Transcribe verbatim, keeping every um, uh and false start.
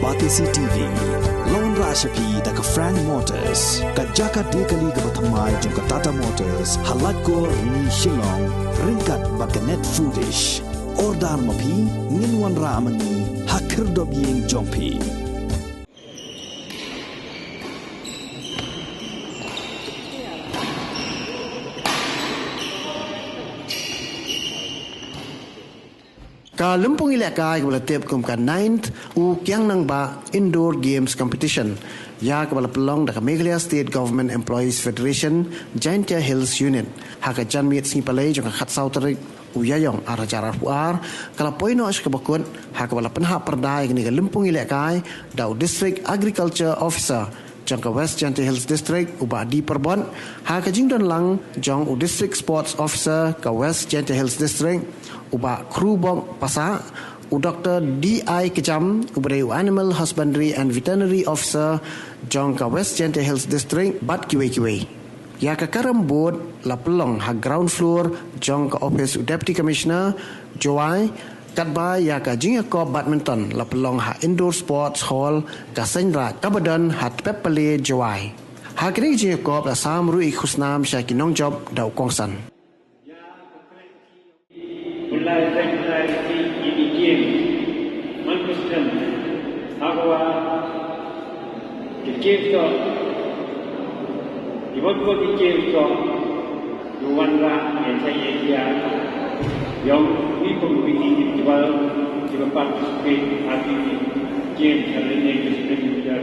Batesi T V, la wanrah sha phi da ka Frank Motors, ka jaka die kali kaba thymmai jong ka Tata Motors, ha Laitkor, Rni, Shillong, ryngkat bad ka Net Foodish. Order ma phi, ngin wanrah ma ngi ha khyrdop ïing jong phi. Ka lympung ïalehkai kaba la tip kum ka ninth U Kiang Nangbah Indoor Games Competition, ïa kaba la pynlong da ka Meghalaya State Government Employees Federation, Jaintia Hills Unit, ha ka janmiet sngi Palei jong ka khatsaw tarik u Ïaïong ar hajar arphew ar, ka la poi noh sha kaba kut, ha kaba la pynhap pyrda ïa kane ka lympung ïalehkai da u District Agriculture Officer jong ka West Jaintia Hills District, u Bah D Pyrbot, ha ka jingdon lang jong u District Sports Officer ka West Jaintia Hills District, u Bah Krubok Passah, u Doktor D I Kjam, uba dei u Animal Husbandry and Veterinary Officer jong ka West Jaintia Hills District, bad kiwei kiwei. Ïa ka carrom board la pynlong ha ground floor jong ka office u Deputy Commissioner, Jowai, katba ïa ka jingïakop badminton la pynlong ha Indoor Sports Hall, ka Seiñraij, kaba don ha Tpep Palei, Jowai. Ha kane ka jingïakop la sam ruh ïa ki khusnam sha ki nongjop da u kongsan. Pynlai pynlai ki ki ki game. Man ka stem. Haba ki game to. Ki wan ko ki game to. Ki wanrah ïa ka ïa ïa. Ïong wi ko wi ki ki ki ba participate ha ki game ha ki game ki ki ki ki.